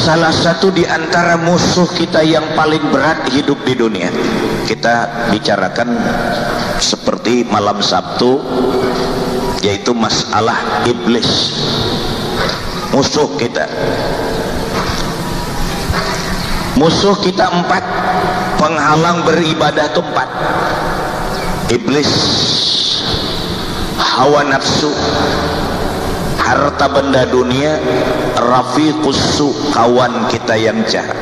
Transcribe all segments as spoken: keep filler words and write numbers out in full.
Salah satu di antara musuh kita yang paling berat hidup di dunia, kita bicarakan seperti malam Sabtu, yaitu masalah iblis. Musuh kita. Musuh kita empat, penghalang beribadah tuh empat. Iblis, hawa nafsu, harta benda dunia, rafiqus su, kawan kita yang jahat.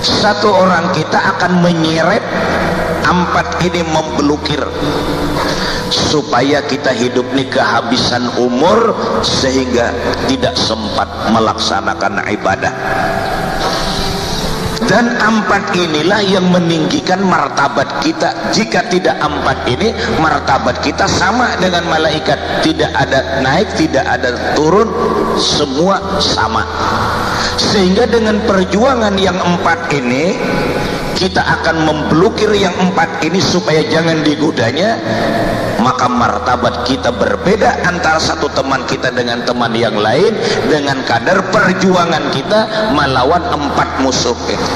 Satu orang kita akan menyeret empat ini, memblokir, supaya kita hidup ini kehabisan umur sehingga tidak sempat melaksanakan ibadah. Dan empat inilah yang meninggikan martabat kita. Jika tidak empat ini, martabat kita sama dengan malaikat. Tidak ada naik, tidak ada turun, semua sama. Sehingga dengan perjuangan yang empat ini, kita akan memblokir yang empat ini supaya jangan digodanya, maka martabat kita berbeda antara satu teman kita dengan teman yang lain dengan kadar perjuangan kita melawan empat musuh itu.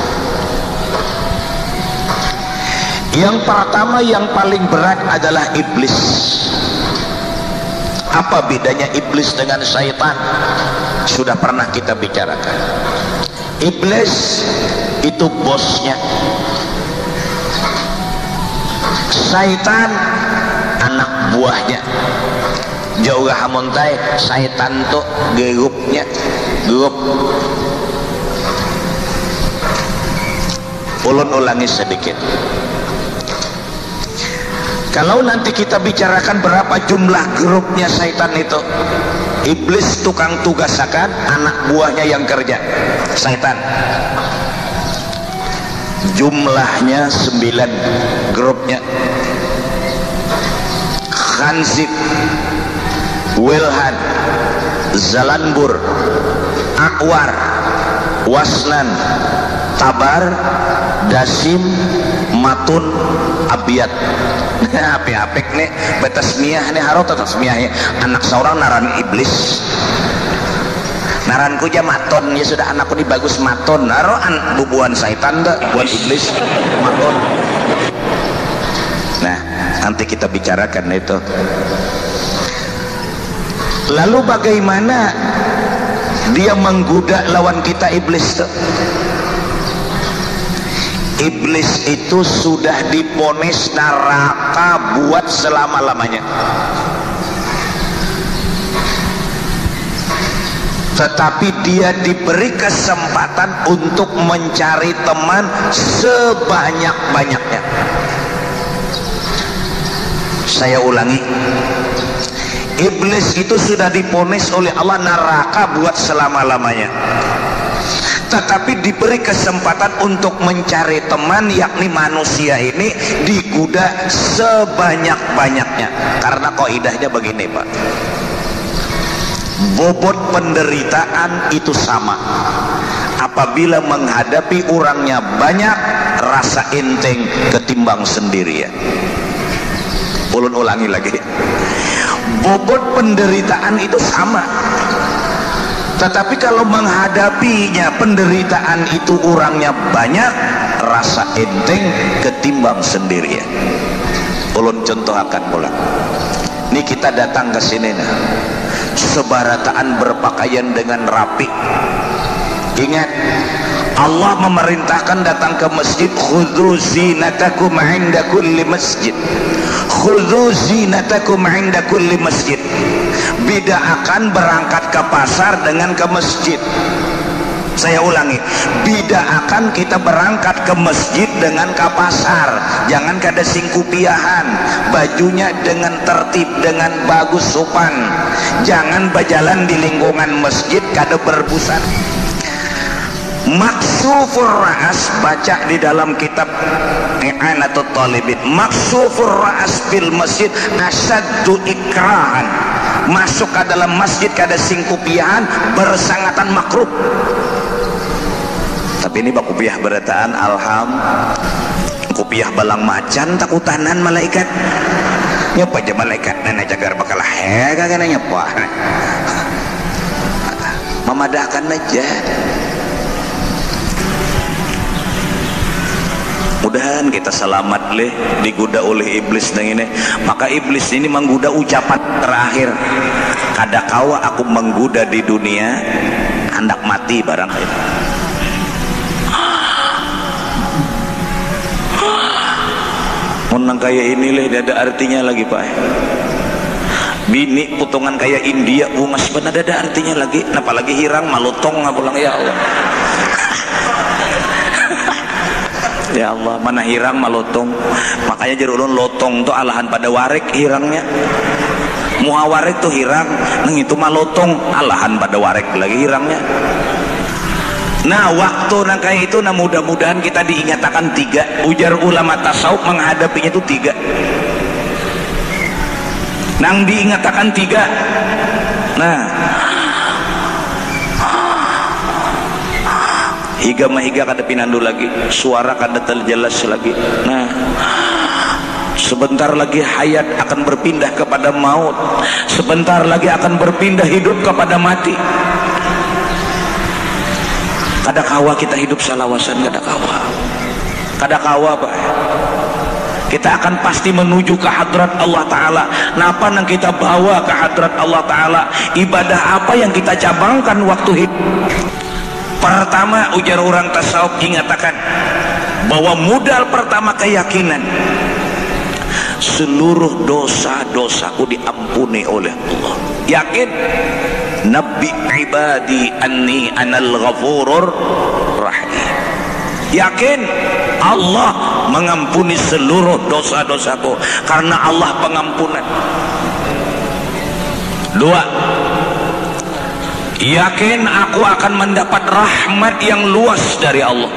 Yang pertama, yang paling berat adalah iblis. Apa bedanya iblis dengan syaitan? Sudah pernah kita bicarakan. Iblis itu bosnya. Syaitan anak buahnya. Jauh hamuntai, syaitan tu gerupnya, gerup. Ulun ulangi sedikit. Kalau nanti kita bicarakan berapa jumlah gerupnya syaitan itu, iblis tukang tugasakan, anak buahnya yang kerja, syaitan. Jumlahnya sembilan gerupnya. Khanzib, Wilhan, Zalanbur, Akwar, Wasnan, Tabar, Dasim, Matun, Abiat. Apik-apik nih, batasmiah nih, haro tasmiahnya. Anak seorang naran iblis. Naranku ja Maton, ya sudah, anakku ni bagus Maton. Haro an bubuhan syaitan dah, buhan iblis. Maton. Nah, nanti kita bicarakan itu. Lalu bagaimana dia menggoda lawan kita, iblis tu? Iblis itu sudah diponis neraka buat selama-lamanya. Tetapi dia diberi kesempatan untuk mencari teman sebanyak-banyaknya. Saya ulangi, iblis itu sudah diponis oleh Allah neraka buat selama-lamanya. Tetapi diberi kesempatan untuk mencari teman, yakni manusia ini digoda sebanyak-banyaknya. Karena kaidahnya begini, Pak. Bobot penderitaan itu sama. Apabila menghadapi urangnya banyak, rasa enteng ketimbang sendirian. Ulun ulangi lagi. Bobot penderitaan itu sama. Tetapi kalau menghadapinya, penderitaan itu urangnya banyak, rasa enteng ketimbang sendirian. Ulun contohakan pulang. Ni kita datang ke sini nih, sebarataan berpakaian dengan rapi. Ingat, Allah memerintahkan datang ke masjid, "Khudzu zinatakum 'inda kulli masjid." "Khudzu zinatakum 'inda kulli masjid." Bidaakan berangkat ke pasar dengan ke masjid. Saya ulangi, bidaakan kita berangkat ke masjid dengan ke pasar. Jangan kada singkupiahan, bajunya dengan tertib, dengan bagus supan. Jangan bajalan di lingkungan masjid kada berbusan. Maksufur ra'as, baca di dalam kitab I'anatut Talibin. Maksufur ra'as fil masjid asyaddu ikrahan. Masuk ke dalam masjid kada singkupiahan, bersangatan makruh. Tapi ini bakupiah berataan, alham. Kupiah balang macan takutanan malaikat. Nyapa aja malaikat nana cagar bakalah. Heh, kagak nanya apa. Madahkan aja. Mudahan kita salamat leh digoda oleh iblis nang ini. Maka iblis ini manggoda ucapan terakhir, kada kawa aku manggoda di dunia, handak mati barang itu. Mun nang kaya ini leh dada artinya lagi, Pak. Bini putungan kaya India bungas banar, dada artinya lagi. Napa lagi hirang malotong pulang, ya Allah. Ya Allah, mana hirang malotong. Makanya jar ulun, lotong tu alahan pada warik hirangnya. Muha warik tu hirang, nang itu malotong alahan pada warik lagi hirangnya. Nah, waktu nang kaya itu, nah, mudah-mudahan kita diingatakan tiga. Ujar ulama tasawuf menghadapinya itu tiga. Nang diingatakan tiga. Nah, higa mahiga kada pinandu lagi, suara kada terjelas lagi. Nah, sebentar lagi hayat akan berpindah kepada maut, sebentar lagi akan berpindah hidup kepada mati. Kada kawa kita hidup salawasan, kada kawa. Kada kawa, Pak. Kita akan pasti menuju ke hadrat Allah Ta'ala. Napa nang kita bawa ke hadrat Allah Ta'ala? Ibadah apa yang kita cabangkan waktu hidup? Pertama, ujar orang tasawuf ingatakan bahwa modal pertama keyakinan. Seluruh dosa-dosaku diampuni oleh Allah. Yakin? Nabbi ibadi anni anal ghafurur rahim. Yakin? Allah mengampuni seluruh dosa-dosaku karena Allah pengampunan. Dua, yakin aku akan mendapat rahmat yang luas dari Allah.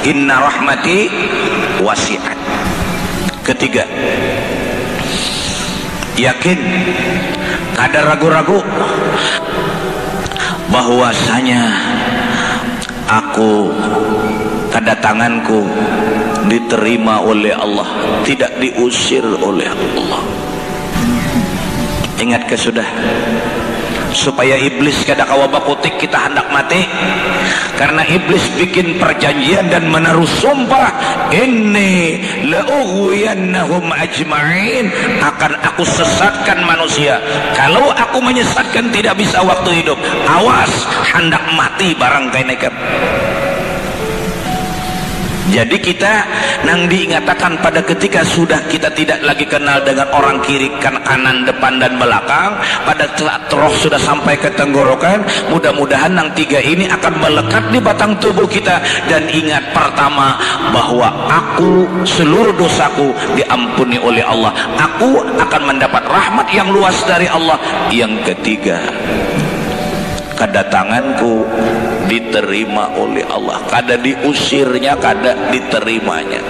Inna rahmati wasi'at. Ketiga, yakin, kada ragu-ragu bahwasanya aku, kedatanganku diterima oleh Allah, tidak diusir oleh Allah. Ingat ke sudah, supaya iblis kada kawa bakutik kita handak mati, karena iblis bikin perjanjian dan menaruh sumpah, ini la'ughwiyannahum ajma'in, akan aku sesatkan manusia. Kalau aku menyesatkan tidak bisa waktu hidup, awas, handak mati barang kaina ikam. Jadi kita nang diingatakan pada ketika sudah kita tidak lagi kenal dengan orang kiri, kan-, kanan, depan, dan belakang, pada saat roh sudah sampai ke tenggorokan, mudah-mudahan nang tiga ini akan melekat di batang tubuh kita. Dan ingat, pertama, bahwa aku, seluruh dosaku diampuni oleh Allah. Aku akan mendapat rahmat yang luas dari Allah. Yang ketiga, kedatanganku diterima oleh Allah. Kada diusirnya, kada diterimanya.